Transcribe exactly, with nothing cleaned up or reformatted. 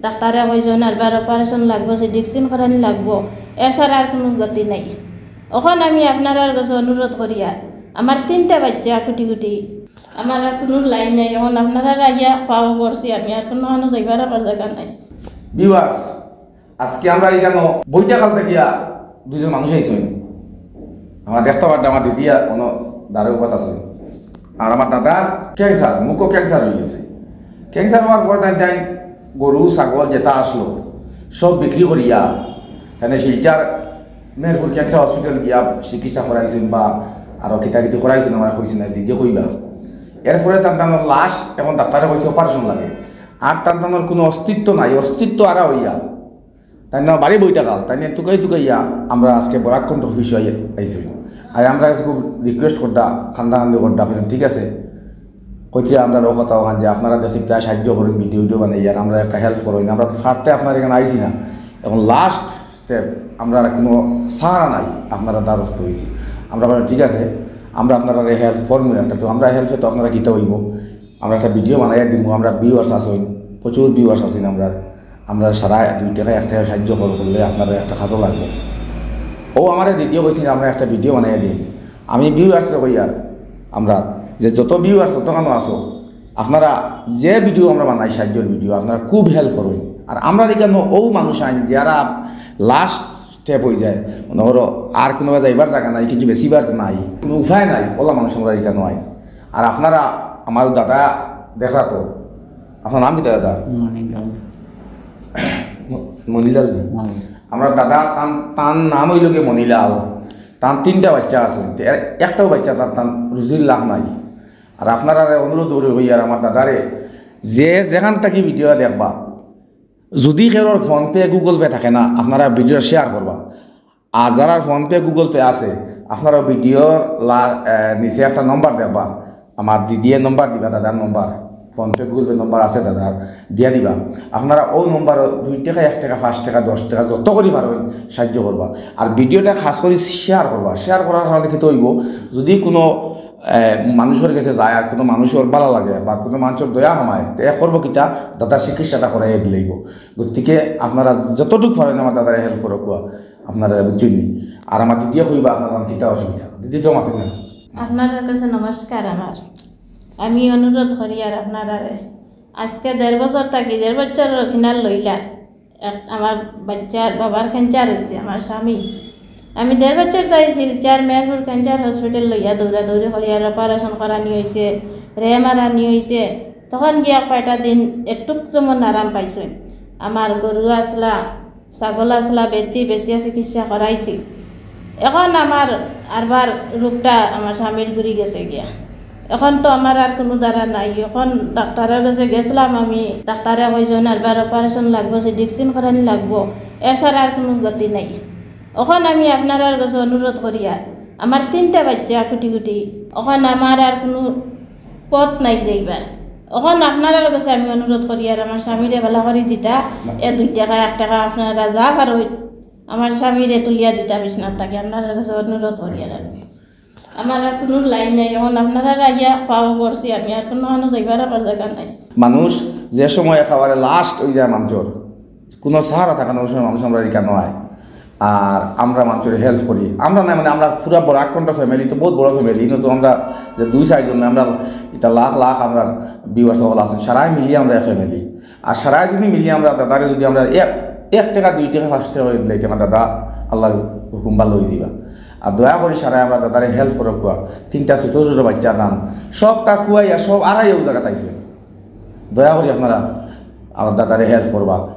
ডাক্তারে কইছইন আরবার অপারেশন লাগবো, সিটি স্ক্যান করানি লাগবো, এছাড়া আর কুনু গতি নাই। অখন আমি আপনারার গেছে অনুরোধ করিয়ার, আমার তিনটা বাইচ্চা কুটি কুটি, আমার আর কুনু লাইন নাই। অখন আপনারার আইয়া পাও পড়ছি আমি, আর কুনু হানো যাইবার আমার জাগা নাই। ভিউয়ার্স, আজকে আমরার ইকানো বৈঠাখাল থাকিয়া দুইজন মানুষ আইছইন। আমরা দেখতা পাররা আমার দিদি আর অনো দারে উবাত আছে। আর আমার দাদার ক্যান্সার, মুখো ক্যান্সার অইগেছে। ক্যান্সার অওয়ার পরে তাইন তাইন গরু, ছাগল যেতা আছলো সব বিক্রি করিয়া তাইন শিলচর মেহেরপুর ক্যান্সার হসপিটাল গিয়া চিকিৎসা করাইছইন বা আরো কিতা কিতি করাইছইন, আমরা কইছি না, দিদি কইবা। এরপরে তান তানর লাস্ট অখন ডাক্তারে কইছে অপারেশন লাগে। আর তান তানর কুনু অস্তিত্ব নাই, অস্তিত্ব হারা অইয়া তাইন না বাড়ি বৈঠাখাল, তাইন তুকাই তুকাইয়া আমরা আজকে বরাক কণ্ঠ অফিসো আই-, আইছইন। আর আমরা আজকে খুব রিকোয়েস্ট কররা, কান্দা কান্দি কররা, কইলাম, "ঠিক আছে।" কইতে আমরা রো কথা অখান যে আপনারা দেশে প্রায় সাহায্য করইন, ভিডিও ভিডিও বানাইয়া, আর আমরা একটা হেল্প করইন, আমরা তো ফার্স্টে আপনার ইকানো আইছি না, অখন লাস্ট স্টেপ, আমরা আর কুনু সাহারা নাই, আপনারার দ্বারস্থ অইছি। আমরা বললাম, "ঠিক আছে, আমরা আপনারারে হেল্প করমু একটা, তো আমরা হেল্পে তো আপনারা কিতা অইবো?" আমরা একটা ভিডিও বানাইয়া দিমু, আমরা ভিউয়ার্স আছইন, প্রচুর ভিউয়ার্স আছইন আমরার, আমরা সারা দুই টেকা এক টেকা সাহায্য কর-, করলে আপনারার একটা কাজো লাগবো। অউ আমারে দিদিয়ে কইছইন যে আমরা একটা ভিডিও বানাইয়া দিন। আমি ভিউয়ার্সরে কইয়ার, আমরা যে যত ভিউয়ার্স যতখানো আছো, আপনারা যে ভিডিও আমরা বানাই, সাহায্যর ভিডিও, আপনারা খুব হেল্প করইন। আর আমরার ইকানো অউ মানুষ আইন যারা লাস্ট স্টেপ অইযায়, মনে করো আর কুনু যাইবার জাগা নাই, কিছু বেচিবার নাই, কুনু উপায় নাই, অলা মানুষ আমরার ইকানো আইন। আর আপনারা আমার দাদা দেখরা তো, আপনার নাম কিতা দাদা? মনিলাল। ম-, মনিলাল নি? মনিলাল। আমরার দাদা, তান, তান নাম অইলো গিয়া মনিলাল। তান তিনটা বাইচ্চা আছে, তে এ-, একটাও বাইচ্চা তান, তান রুজির লাভ নাই। আর আপনারারে অনুরোধ করি কইয়ার আমার দাদারে, যে যেখান থাকি ভিডিও দেখবা, যদি কেউর ফোন পে, গুগল পে থাকে না, আপনারা ভিডিও শেয়ার করবা। আর যারার ফোন পে, গুগল পে আছে, আপনারা ভিডিওর লা-, এ, নিচে একটা নম্বর দেখবা, আমার দিদিয়ে নম্বর দিবা, দাদার number, PhonePe, Google Pay number আছে দাদার, দিয়া দিবা। আপনারা অউ নম্বরো দুই টেকা, এক টেকা, পাঁচ টেকা, দশ টেকা যত করি পারইন সাহায্য করবা। আর ভিডিওটা খাস করি শেয়ার করবা। শেয়ার করার কারণে কিতা অইবো, যদি কুনু, এ, মানুষর গেছে যায় আর কুনু মানুষর ভালা লাগে বা কুনু মানুষর দয়া হামায়, তে এ করবো কিতা, দাদার চিকিৎসাটা করাইয়া দিলাইবো। গতিকে আপনারা যতটুক পারইন আমার দাদারে হেল্প করউক্কা, আপনারা বুঝছইন নি। আর আমার দিদিয়ে কইবা আপনারার কিতা অসুবিধা, দিদি তো মাতেন না। আপনারার গেছে নমস্কার আমার। আমি অনুরোধ করিয়ার আপনারারে, আজকে দেড় বছর থাকি, দেড় বছর কিনার লইলা, এক-, আমার বাইচ্চার বাবার ক্যান্সার অইছে, আমার স্বামী। আমি দেড় বছর থাকি শিলচর মেহেরপুর ক্যান্সার হসপিটাল লইয়া দৌড়াদৌড়ি করিয়ার অপারেশন করানি অইছে, রে মারানি অইছে। তখন গিয়া কয়টা দিন একটুক যেমন আরাম পাইছইন। আমার গরু আছলা, ছাগল আছলা, বেচি, বেচিয়া চিকিৎসা করাইছি। অখন আমার আরবার রোগটা আমার স্বামীর ঘুরি গেছে গিয়া। অখন তো আমার আর কুনু ধারা নাই। অখন ডাক্তারর গেছে গেছলাম আমি, ডাক্তারে কইছইন আরবার অপারেশন লাগবো, সিটি স্ক্যান করানি লাগবো, এছাড়া আর কুনু গতি নাই। অখন আমি আপনারার গেছে অনুরোধ করিয়ার, আমার তিনটা বাইচ্চা কুটি কুটি, অখন আমার আর কুনু পথ নাই যাইবার। অখন আপনারার গেছে আমি অনুরোধ করিয়ার আমার স্বামীরে ভালা করি দিতা, এ দুই টেকা এক টেকা আপনারা যা পারইন আমার স্বামীরে তুলিয়া দিতা বিছনাত থাকি, আপনারার গেছে অনুরোধ করিয়ার আমি। আমার আর কুনু লাইন নাই, অখন আপনারার আইয়া পাও পড়ছি আমি, আর কুনু হানো যাইবার আমার জাগা নাই। মানুষ যে সময় একেবারে লাস্ট অইযায় মানষর, কুনু সাহারা থাকে না, অউ সময় মানুষ আমরার ইকানো আয়। আর আমরা মানষরে হেল্প করি, আমরা নায় মানে আমরা পুরা বরাক কণ্ঠ ফ্যামিলি তো বউত বড় ফ্যামিলি, ইনো তো আমরা যে দুই চাইরজন নায়, আমরা ইতা লাখ লাখ আমরার ভিউয়ার্স অকল আছইন, সারায় মিলিয়া আমরা ফ্যামিলি। আর সারায় যদি মিলিয়া আমরা দাদারে যদি আমরা এক, এক টেকা, দুই টেকা, পাঁচ টেকা করি দিলাইতাম, আমার দাদা আল্লার হুকুম ভালা অইযিবা। আর দয়া করি সারায় আমরা দাদারে হেল্প করউক্কা, তিনটা ছোট ছোট বাইচ্চা তান, সব তা খুয়াইয়া সব আরাইয়া অউ জাগাত আইছইন। দয়া করি আপনারা আমার দাদারে হেল্প করবা।